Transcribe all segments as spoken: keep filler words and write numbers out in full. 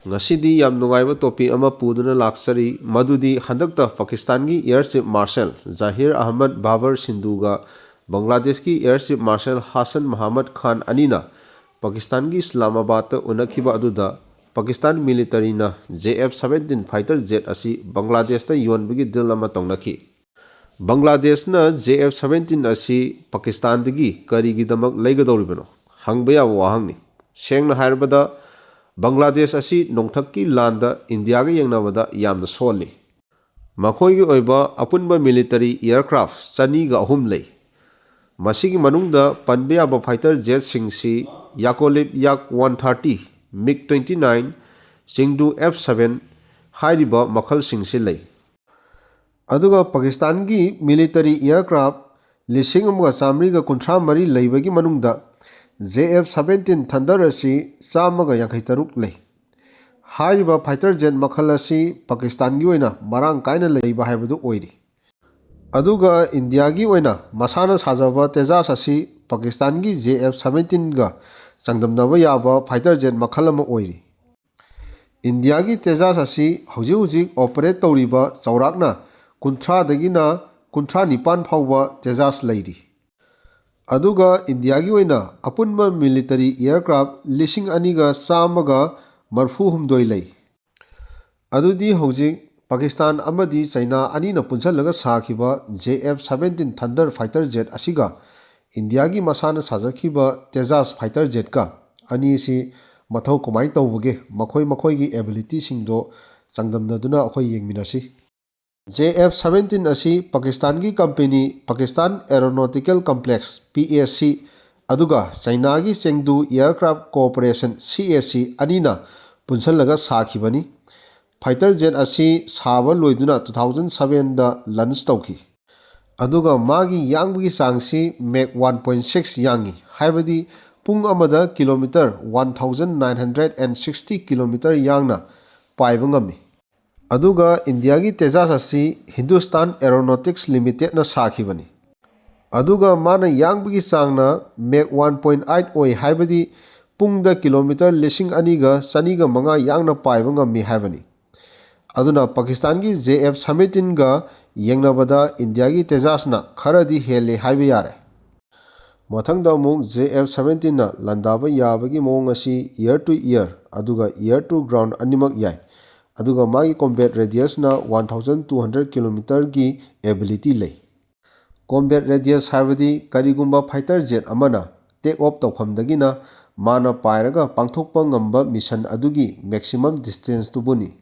ꯉꯁꯤꯗꯤ ꯌꯥꯝ ꯅꯨꯡꯉꯥꯏꯕ topic ꯑꯃ ꯄꯨꯗꯨꯅ ꯂꯥꯛꯆꯔꯤ, ꯃꯗꯨꯗꯤ ꯍꯟꯗꯛꯇ ꯄꯥꯀꯤꯁꯇꯥꯟꯒꯤ Air Chief Marshal ꯖꯥꯍꯤꯔ Ahmad Babur ꯁꯤꯟꯙꯨꯒ ꯕꯪꯒ꯭ꯂꯥꯗꯦꯁꯀꯤ Air Chief Marshal ꯍꯥꯁꯟ ꯃꯍꯃꯗ ꯈꯥꯟ ꯑꯅꯤꯅ ꯄꯥꯀꯤꯁꯇꯥꯟꯒꯤ ꯏꯁꯂꯥꯃꯥꯕꯥꯗꯇ ꯎꯅꯈꯤꯕ ꯑꯗꯨꯗ Pakistan militaryꯅ J F seventeen fighter jet ꯑꯁꯤ ꯕꯪꯒ꯭ꯂꯥꯗꯦꯁꯇ ꯌꯣꯟꯕꯒꯤ deal ꯑꯃ ꯇꯧꯅꯈꯤ꯫ ꯕꯪꯒ꯭ꯂꯥꯗꯦꯁꯅ J F seventeen ꯑꯁꯤ ꯄꯥꯀꯤꯁꯇꯥꯟꯗꯒꯤ ꯀꯔꯤꯒꯤꯗꯃꯛ ꯂꯩꯒꯗꯧꯔꯤꯕꯅꯣ ꯍꯪꯕ ꯌꯥꯕ ꯋꯥꯍꯪꯅꯤ꯫ ꯁꯦꯡꯅ ꯍꯥꯏꯔꯕꯗ, ꯕꯪꯒ꯭ꯂꯥꯗꯦꯁ ꯑꯁꯤ ꯅꯣꯡꯊꯛꯀꯤ ꯂꯥꯟꯗ ꯏꯟꯗꯤꯌꯥꯒ ꯌꯦꯡꯅꯕꯗ ꯌꯥꯝꯅ ꯁꯣꯜꯂꯤ꯫ ꯃꯈꯣꯏꯒꯤ ꯑꯣꯏꯕ ꯑꯄꯨꯟꯕ military aircraft ꯆꯅꯤꯒ ꯑꯍꯨꯝ ꯂꯩ꯫ ꯃꯁꯤꯒꯤ ꯃꯅꯨꯡꯗ ꯄꯟꯕ ꯌꯥꯕ fighter jetꯁꯤꯡꯁꯤ Yakolev Yak one thirty, MiG twenty nine, Chengdu F seven ꯍꯥꯏꯔꯤꯕ ꯃꯈꯜꯁꯤꯡꯁꯤ ꯂꯩ꯫ ꯑꯗꯨꯒ ꯄꯥꯀꯤꯁꯇꯥꯟꯒꯤ military aircraft ꯂꯤꯁꯤꯡ ꯑꯃꯒ ꯆꯥꯃꯔꯤꯒ ꯀꯨꯟꯊ꯭ꯔꯥ ꯃꯔꯤ ꯂꯩꯕꯒꯤ ꯃꯅꯨꯡꯗ J F seventeen Thunder ꯑꯁꯤ ꯆꯥꯝꯃꯒ ꯌꯥꯡꯈꯩ ꯇꯔꯨꯛ ꯂꯩ꯫ ꯍꯥꯏꯔꯤꯕ fighter jet ꯃꯈꯜ ꯑꯁꯤ ꯄꯥꯀꯤꯁꯇꯥꯟꯒꯤ ꯑꯣꯏꯅ ꯃꯔꯥꯡ ꯀꯥꯏꯅ ꯂꯩꯕ ꯍꯥꯏꯕꯗꯨ ꯑꯣꯏꯔꯤ꯫ ꯑꯗꯨꯒ ꯏꯟꯗꯤꯌꯥꯒꯤ ꯑꯣꯏꯅ ꯃꯁꯥꯅ ꯁꯥꯖꯕ Tejas ꯑꯁꯤ ꯄꯥꯀꯤꯁꯇꯥꯟꯒꯤ J F seventeenꯒ ꯆꯥꯡꯗꯝꯅꯕ ꯌꯥꯕ fighter jet ꯃꯈꯜ ꯑꯃ ꯑꯣꯏꯔꯤ꯫ ꯏꯟꯗꯤꯌꯥꯒꯤ Tejas ꯑꯁꯤ ꯍꯧꯖꯤꯛ ꯍꯧꯖꯤꯛ operate ꯇꯧꯔꯤꯕ ꯆꯥꯎꯔꯥꯛꯅ ꯀꯨꯟꯊ꯭ꯔꯥꯗꯒꯤꯅ ꯀꯨꯟꯊ꯭ꯔꯥ ꯅꯤꯄꯥꯟ ꯐꯥꯎꯕ Tejas ꯂꯩꯔꯤ꯫ ꯑꯗꯨꯒ ꯏꯟꯗꯤꯌꯥꯒꯤ ꯑꯣꯏꯅ ꯑꯄꯨꯟꯕ military aircraft ꯂꯤꯁꯤꯡ ꯑꯅꯤꯒ ꯆꯥꯝꯃꯒ ꯃꯔꯐꯨ ꯍꯨꯝꯗꯣꯏ ꯂꯩ꯫ ꯑꯗꯨꯗꯤ ꯍꯧꯖꯤꯛ ꯄꯥꯀꯤꯁꯇꯥꯟ ꯑꯃꯗꯤ ꯆꯩꯅꯥ ꯑꯅꯤꯅ ꯄꯨꯟꯁꯤꯜꯂꯒ ꯁꯥꯈꯤꯕ J F seventeen Thunder fighter jet ꯑꯁꯤꯒ ꯏꯟꯗꯤꯌꯥꯒꯤ ꯃꯁꯥꯅ ꯁꯥꯖꯈꯤꯕ Tejas fighter jetꯀ ꯑꯅꯤꯁꯤ ꯃꯊꯧ ꯀꯃꯥꯏꯅ ꯇꯧꯕꯒꯦ, ꯃꯈꯣꯏ ꯃꯈꯣꯏꯒꯤ abilityꯁꯤꯡꯗꯣ ꯆꯥꯡꯗꯝꯅꯗꯨꯅ ꯑꯩꯈꯣꯏ ꯌꯦꯡꯃꯤꯟꯅꯁꯤ꯫ J F seventeen ꯑꯁꯤ ꯄꯥꯀꯤꯁꯇꯥꯟꯒꯤ company Pakistan Aeronautical Complex, P A C, ꯑꯗꯨꯒ ꯆꯩꯅꯥꯒꯤ Chengdu Aircraft Corporation, C A C, ꯑꯅꯤꯅ ꯄꯨꯟꯁꯤꯜꯂꯒ ꯁꯥꯈꯤꯕꯅꯤ꯫ Fighter jet ꯑꯁꯤ ꯁꯥꯕ ꯂꯣꯏꯗꯨꯅ two thousand sevenꯗ launch ꯇꯧꯈꯤ꯫ ꯑꯗꯨꯒ ꯃꯥꯒꯤ ꯌꯥꯡꯕꯒꯤ ꯆꯥꯡꯁꯤ Mach one point six ꯌꯥꯡꯉꯤ, ꯍꯥꯏꯕꯗꯤ ꯄꯨꯡ ꯑꯃꯗ kilometre one thousand nine hundred and sixty kilometre ꯌꯥꯡꯅ ꯄꯥꯏꯕ ꯉꯝꯃꯤ꯫ ꯑꯗꯨꯒ ꯏꯟꯗꯤꯌꯥꯒꯤ Tejas ꯑꯁꯤ Hindustan Aeronautics Limitedꯅ ꯁꯥꯈꯤꯕꯅꯤ꯫ ꯑꯗꯨꯒ ꯃꯥꯅ ꯌꯥꯡꯕꯒꯤ ꯆꯥꯡꯅ Mach one point eight ꯑꯣꯏ, ꯍꯥꯏꯕꯗꯤ ꯄꯨꯡꯗ ꯀꯤꯂꯣꯃꯤꯇꯔ ꯂꯤꯁꯤꯡ ꯑꯅꯤꯒ ꯆꯅꯤꯒ ꯃꯉꯥ ꯌꯥꯡꯅ ꯄꯥꯏꯕ ꯉꯝꯃꯤ ꯍꯥꯏꯕꯅꯤ꯫ ꯑꯗꯨꯅ ꯄꯥꯀꯤꯁꯇꯥꯟꯒꯤ J F seventeenꯒ ꯌꯦꯡꯅꯕꯗ ꯏꯟꯗꯤꯌꯥꯒꯤ ꯇꯦꯖꯥꯁꯅ ꯈꯔꯗꯤ ꯍꯦꯜꯂꯦ ꯍꯥꯏꯕ ꯌꯥꯔꯦ꯫ ꯃꯊꯪꯗ ꯑꯃꯨꯛ J F seventeenꯅ ꯂꯥꯟꯗꯥꯕ ꯌꯥꯕꯒꯤ ꯃꯑꯣꯡ ꯑꯁꯤ air to air ꯑꯗꯨꯒ air to ground ꯑꯅꯤꯃꯛ ꯌꯥꯏ꯫ ꯑꯗꯨꯒ ꯃꯥꯒꯤ combat radiusꯅ one thousand two hundred kilometerꯒꯤ ability ꯂꯩ꯫ Combat radius ꯍꯥꯏꯕꯗꯤ ꯀꯔꯤꯒꯨꯝꯕ fighter jet ꯑꯃꯅ take off ꯇꯧꯐꯝꯗꯒꯤꯅ ꯃꯥꯅ ꯄꯥꯏꯔꯒ ꯄꯥꯡꯊꯣꯛꯄ ꯉꯝꯕ mission ꯑꯗꯨꯒꯤ maximum distanceꯇꯨꯕꯨꯅꯤ꯫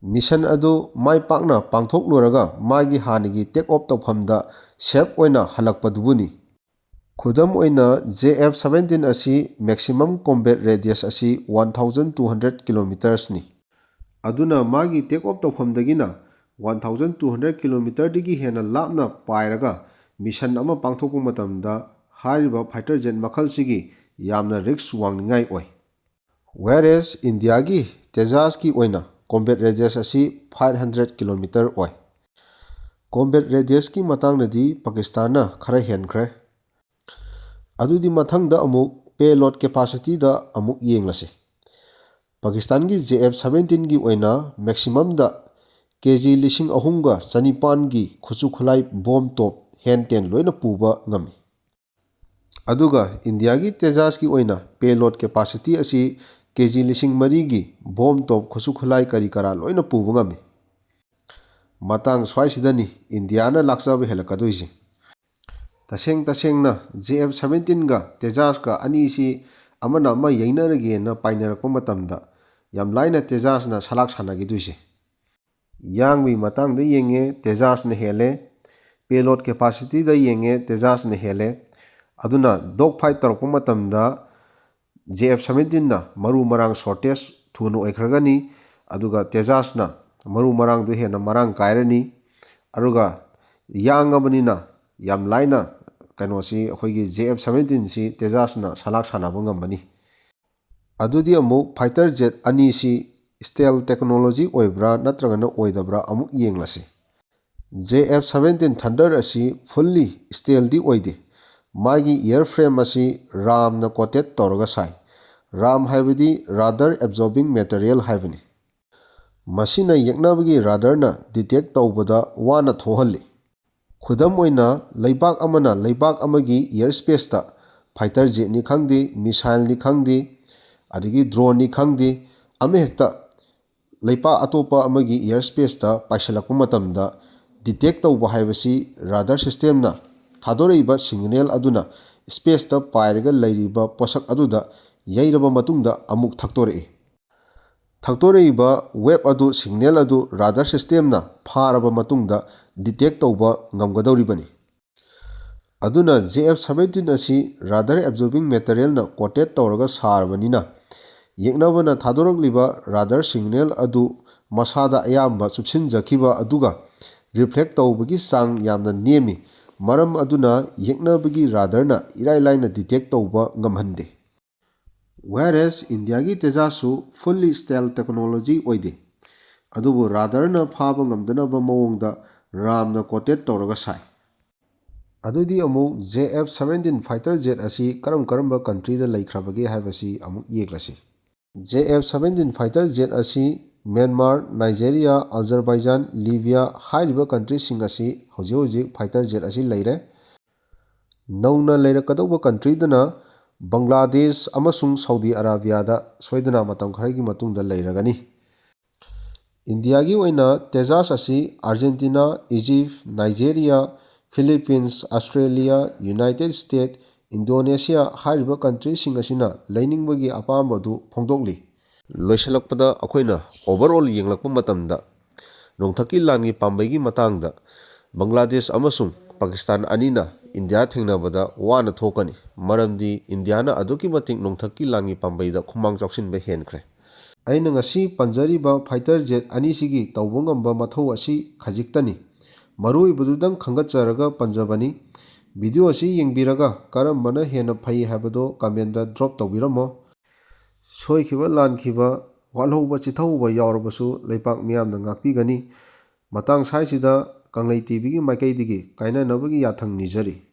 Mission ꯑꯗꯨ ꯃꯥꯏ ꯄꯥꯛꯅ ꯄꯥꯡꯊꯣꯛꯂꯨꯔꯒ ꯃꯥꯒꯤ ꯍꯥꯟꯅꯒꯤ take off ꯇꯧꯐꯝꯗ safe ꯑꯣꯏꯅ ꯍꯜꯂꯛꯄꯗꯨꯕꯨꯅꯤ꯫ ꯈꯨꯗꯝ ꯑꯣꯏꯅ, J F seventeen ꯑꯁꯤ maximum combat radius ꯑꯁꯤ one thousand two hundred kilometersꯅꯤ꯫ ꯑꯗꯨꯅ ꯃꯥꯒꯤ take off ꯇꯧꯐꯝꯗꯒꯤꯅ one thousand two hundred kilometerꯗꯒꯤ ꯍꯦꯟꯅ ꯂꯥꯞꯅ ꯄꯥꯏꯔꯒ mission ꯑꯃ ꯄꯥꯡꯊꯣꯛꯄ ꯃꯇꯝꯗ ꯍꯥꯏꯔꯤꯕ fighter jet ꯃꯈꯜꯁꯤꯒꯤ ꯌꯥꯝꯅ risk ꯋꯥꯡꯅꯤꯡꯉꯥꯏ ꯑꯣꯏ꯫ Whereas ꯏꯟꯗꯤꯌꯥꯒꯤ ꯇꯦꯖꯥꯁꯀꯤ ꯑꯣꯏꯅ combat radius ꯑꯁꯤ five hundred kilometer ꯑꯣꯏ꯫ Combat radiusꯀꯤ ꯃꯇꯥꯡꯗꯗꯤ ꯄꯥꯀꯤꯁꯇꯥꯟꯅ ꯈꯔ ꯍꯦꯟꯈ꯭ꯔꯦ꯫ ꯑꯗꯨꯗꯤ ꯃꯊꯪꯗ ꯑꯃꯨꯛ payload capacityꯗ ꯑꯃꯨꯛ ꯌꯦꯡꯂꯁꯤ꯫ ꯄꯥꯀꯤꯁꯇꯥꯟꯒꯤ J F seventeenꯒꯤ ꯑꯣꯏꯅ maximumꯗ K G ꯂꯤꯁꯤꯡ ꯑꯍꯨꯝꯒ ꯆꯅꯤꯄꯥꯟꯒꯤ ꯈꯨꯠꯁꯨ ꯈꯨꯠꯂꯥꯏ bomb ꯇꯣꯞ hand ten ꯂꯣꯏꯅ ꯄꯨꯕ ꯉꯝꯃꯤ꯫ ꯑꯗꯨꯒ ꯏꯟꯗꯤꯌꯥꯒꯤ ꯇꯦꯖꯥꯁꯀꯤ ꯑꯣꯏꯅ payload capacity ꯑꯁꯤ K G ꯂꯤꯁꯤꯡ ꯃꯔꯤꯒꯤ bomb ꯇꯣꯞ ꯈꯨꯠꯁꯨ ꯈꯨꯠꯂꯥꯏ ꯀꯔꯤ ꯀꯔꯥ ꯂꯣꯏꯅ ꯄꯨꯕ ꯉꯝꯃꯤ꯫ ꯃꯇꯥꯡ ꯁ꯭ꯋꯥꯏꯁꯤꯗꯅꯤ ꯏꯟꯗꯤꯌꯥꯅ ꯂꯥꯛꯆꯕ ꯍꯦꯜꯂꯛꯀꯗꯣꯏꯁꯦ꯫ ꯇꯁꯦꯡ ꯇꯁꯦꯡꯅ J F seventeenꯒ ꯇꯦꯖꯥꯁꯀ ꯑꯅꯤꯁꯤ ꯑꯃꯅ ꯑꯃ ꯌꯩꯅꯔꯒꯦꯅ ꯄꯥꯏꯅꯔꯛꯄ ꯃꯇꯝꯗ ꯌꯥꯝ ꯂꯥꯏꯅ ꯇꯦꯖꯥꯁꯅ ꯁꯂꯥꯛ ꯁꯥꯟꯅꯈꯤꯗꯣꯏꯁꯦ꯫ ꯌꯥꯡꯕꯒꯤ ꯃꯇꯥꯡꯗ ꯌꯦꯡꯉꯦ, ꯇꯦꯖꯥꯁꯅ ꯍꯦꯜꯂꯦ꯫ Payload capacityꯗ ꯌꯦꯡꯉꯦ, ꯇꯦꯖꯥꯁꯅ ꯍꯦꯜꯂꯦ꯫ ꯑꯗꯨꯅ dog fight ꯇꯧꯔꯛꯄ ꯃꯇꯝꯗ J F seventeenꯅ ꯃꯔꯨ ꯃꯔꯥꯡ shortage ꯊꯨꯅ ꯑꯣꯏꯈ꯭ꯔꯒꯅꯤ, ꯑꯗꯨꯒ ꯇꯦꯖꯥꯁꯅ ꯃꯔꯨ ꯃꯔꯥꯡꯗꯨ ꯍꯦꯟꯅ ꯃꯔꯥꯡ ꯀꯥꯏꯔꯅꯤ꯫ ꯑꯗꯨꯒ ꯌꯥꯡꯉꯕꯅꯤꯅ ꯌꯥꯝ ꯂꯥꯏꯅ ꯀꯩꯅꯣꯁꯤ, ꯑꯩꯈꯣꯏꯒꯤ J F seventeenꯁꯤ ꯇꯦꯖꯥꯁꯅ ꯁꯂꯥꯛ ꯁꯥꯟꯅꯕ ꯉꯝꯃꯅꯤ꯫ ꯑꯗꯨꯗꯤ ꯑꯃꯨꯛ fighter jet ꯑꯅꯤꯁꯤ stealth technology ꯑꯣꯏꯕ꯭ꯔꯥ ꯅꯠꯇ꯭ꯔꯒꯅ ꯑꯣꯏꯗꯕ꯭ꯔꯥ ꯑꯃꯨꯛ ꯌꯦꯡꯂꯁꯤ꯫ J F seventeen Thunder ꯑꯁꯤ fully stealthꯗꯤ ꯑꯣꯏꯗꯦ꯫ ꯃꯥꯒꯤ airframe ꯑꯁꯤ ramꯅ coated ꯇꯧꯔꯒ ꯁꯥꯏ꯫ ꯔꯥꯝ ꯍꯥꯏꯕꯗꯤ Radar Absorbing Material ꯍꯥꯏꯕꯅꯤ꯫ ꯃꯁꯤꯅ ꯌꯦꯛꯅꯕꯒꯤ radarꯅ detect ꯇꯧꯕꯗ ꯋꯥꯅ ꯊꯣꯛꯍꯜꯂꯤ꯫ ꯈꯨꯗꯝ ꯑꯣꯏꯅ, ꯂꯩꯕꯥꯛ ꯑꯃꯅ ꯂꯩꯕꯥꯛ ꯑꯃꯒꯤ air spaceꯇ fighter jetꯅꯤ ꯈꯪꯗꯦ, missileꯅꯤ ꯈꯪꯗꯦ, ꯑꯗꯒꯤ droneꯅꯤ ꯈꯪꯗꯦ, ꯑꯃꯍꯦꯛꯇ ꯂꯩꯄꯥꯛ ꯑꯇꯣꯞꯄ ꯑꯃꯒꯤ air spaceꯇ ꯄꯥꯏꯁꯤꯜꯂꯛꯄ ꯃꯇꯝꯗ, detect ꯇꯧꯕ ꯍꯥꯏꯕꯁꯤ radar systemꯅ ꯊꯥꯗꯣꯔꯛꯏꯕ signal ꯑꯗꯨꯅ spaceꯇ ꯄꯥꯏꯔꯒ ꯂꯩꯔꯤꯕ ꯄꯣꯠꯁꯛ ꯑꯗꯨꯗ ꯌꯩꯔꯕ ꯃꯇꯨꯡꯗ ꯑꯃꯨꯛ ꯊꯛꯇꯣꯔꯛꯏ꯫ ꯊꯛꯇꯣꯔꯛꯏꯕ wave ꯑꯗꯨ, signal ꯑꯗꯨ radar systemꯅ ꯐꯥꯔꯕ ꯃꯇꯨꯡꯗ detect ꯇꯧꯕ ꯉꯝꯒꯗꯧꯔꯤꯕꯅꯤ꯫ ꯑꯗꯨꯅ J F seventeen ꯑꯁꯤ Radar Absorbing Materialꯅ coated ꯇꯧꯔꯒ ꯁꯥꯔꯕꯅꯤꯅ, ꯌꯦꯛꯅꯕꯅ ꯊꯥꯗꯣꯔꯛꯂꯤꯕ radar signal ꯑꯗꯨ ꯃꯁꯥꯗ ꯑꯌꯥꯝꯕ ꯆꯨꯞꯁꯤꯟꯖꯈꯤꯕ ꯑꯗꯨꯒ reflect ꯇꯧꯕꯒꯤ ꯆꯥꯡ ꯌꯥꯝꯅ ꯅꯦꯝꯃꯤ꯫ ꯃꯔꯝ ꯑꯗꯨꯅ ꯌꯦꯛꯅꯕꯒꯤ radarꯅ ꯏꯔꯥꯏ ꯂꯥꯏꯅ detect ꯇꯧꯕ ꯉꯝꯍꯟꯗꯦ꯫ Whereas ꯏꯟꯗꯤꯌꯥꯒꯤ ꯇꯦꯖꯥꯁꯁꯨ fully stealth technology ꯑꯣꯏꯗꯦ, ꯑꯗꯨꯕꯨ radarꯅ ꯐꯥꯕ ꯉꯝꯗꯅꯕ ꯃꯑꯣꯡꯗ ꯔꯥꯝꯅ coated ꯇꯧꯔꯒ ꯁꯥꯏ꯫ ꯑꯗꯨꯗꯤ ꯑꯃꯨꯛ J F seventeen fighter jet ꯑꯁꯤ ꯀꯔꯝ ꯀꯔꯝꯕ countryꯗ ꯂꯩꯈ꯭ꯔꯕꯒꯦ ꯍꯥꯏꯕꯁꯤ ꯑꯃꯨꯛ ꯌꯦꯡꯂꯁꯤ꯫ J F seventeen fighter jet ꯑꯁꯤ ꯃ꯭ꯌꯥꯟꯃꯥꯔ, ꯅꯥꯏꯖꯦꯔꯤꯌꯥ, ꯑꯖꯔꯕꯥꯏꯖꯥꯟ, ꯂꯤꯕꯤꯌꯥ ꯍꯥꯏꯔꯤꯕ countryꯁꯤꯡ ꯑꯁꯤ ꯍꯧꯖꯤꯛ ꯍꯧꯖꯤꯛ fighter jet ꯑꯁꯤ ꯂꯩꯔꯦ꯫ ꯅꯧꯅ ꯂꯩꯔꯛꯀꯗꯧꯕ countryꯗꯅ ꯕꯪꯒ꯭ꯂꯥꯗꯦꯁ ꯑꯃꯁꯨꯡ ꯁꯥꯎꯗꯤ ꯑꯔꯥꯕꯤꯌꯥꯗ ꯁꯣꯏꯗꯅ ꯃꯇꯝ ꯈꯔꯒꯤ ꯃꯇꯨꯡꯗ ꯂꯩꯔꯒꯅꯤ꯫ ꯏꯟꯗꯤꯌꯥꯒꯤ ꯑꯣꯏꯅ ꯇꯦꯖꯥꯁ ꯑꯁꯤ Argentina, Egypt, Nigeria, Philippines, Australia, united state, Indonesia ꯍꯥꯏꯔꯤꯕ countryꯁꯤꯡ ꯑꯁꯤꯅ ꯂꯩꯅꯤꯡꯕꯒꯤ ꯑꯄꯥꯝꯕ ꯑꯗꯨ ꯐꯣꯡꯗꯣꯛꯂꯤ꯫ ꯂꯣꯏꯁꯤꯜꯂꯛꯄꯗ ꯑꯩꯈꯣꯏꯅ overall ꯌꯦꯡꯂꯛꯄ ꯃꯇꯝꯗ, ꯅꯣꯡꯊꯛꯀꯤ ꯂꯥꯟꯒꯤ ꯄꯥꯝꯕꯩꯒꯤ ꯃꯇꯥꯡꯗ ꯕꯪꯒ꯭ꯂꯥꯗꯦꯁ ꯑꯃꯁꯨꯡ ꯄꯥꯀꯤꯁꯇꯥꯟ ꯑꯅꯤꯅ ꯏꯟꯗꯤꯌꯥ ꯊꯦꯡꯅꯕꯗ ꯋꯥꯅ ꯊꯣꯛꯀꯅꯤ, ꯃꯔꯝꯗꯤ ꯏꯟꯗꯤꯌꯥꯅ ꯑꯗꯨꯛꯀꯤ ꯃꯇꯤꯛ ꯅꯣꯡꯊꯛꯀꯤ ꯂꯥꯟꯒꯤ ꯄꯥꯝꯕꯩꯗ ꯈꯨꯃꯥꯡ ꯆꯥꯎꯁꯤꯟꯕ ꯍꯦꯟꯈ꯭ꯔꯦ꯫ ꯑꯩꯅ ꯉꯁꯤ ꯄꯟꯖꯔꯤꯕ fighter jet ꯑꯅꯤꯁꯤꯒꯤ ꯇꯧꯕ ꯉꯝꯕ ꯃꯊꯧ ꯑꯁꯤ ꯈꯖꯤꯛꯇꯅꯤ꯫ ꯃꯔꯨꯑꯣꯏꯕꯗꯨꯗꯪ ꯈꯟꯒꯠꯆꯔꯒ ꯄꯟꯖꯕꯅꯤ꯫ Video ꯑꯁꯤ ꯌꯦꯡꯕꯤꯔꯒ ꯀꯔꯝꯕꯅ ꯍꯦꯟꯅ ꯐꯩ ꯍꯥꯏꯕꯗꯨ commentꯗ drop ꯇꯧꯕꯤꯔꯝꯃꯣ꯫ ꯁꯣꯏꯈꯤꯕ, ꯂꯥꯟꯈꯤꯕ, ꯋꯥꯠꯍꯧꯕ, ꯆꯤꯠꯊꯍꯧꯕ ꯌꯥꯎꯔꯕꯁꯨ ꯂꯩꯄꯥꯛ ꯃꯤꯌꯥꯝꯅ ꯉꯥꯛꯄꯤꯒꯅꯤ꯫ ꯃꯇꯥꯡ ꯁ꯭ꯋꯥꯏꯁꯤꯗ ꯀꯪꯂꯩ TVꯒꯤ ꯃꯥꯏꯀꯩꯗꯒꯤ ꯀꯥꯏꯅꯅꯕꯒꯤ ꯌꯥꯊꯪ ꯅꯤꯖꯔꯤ꯫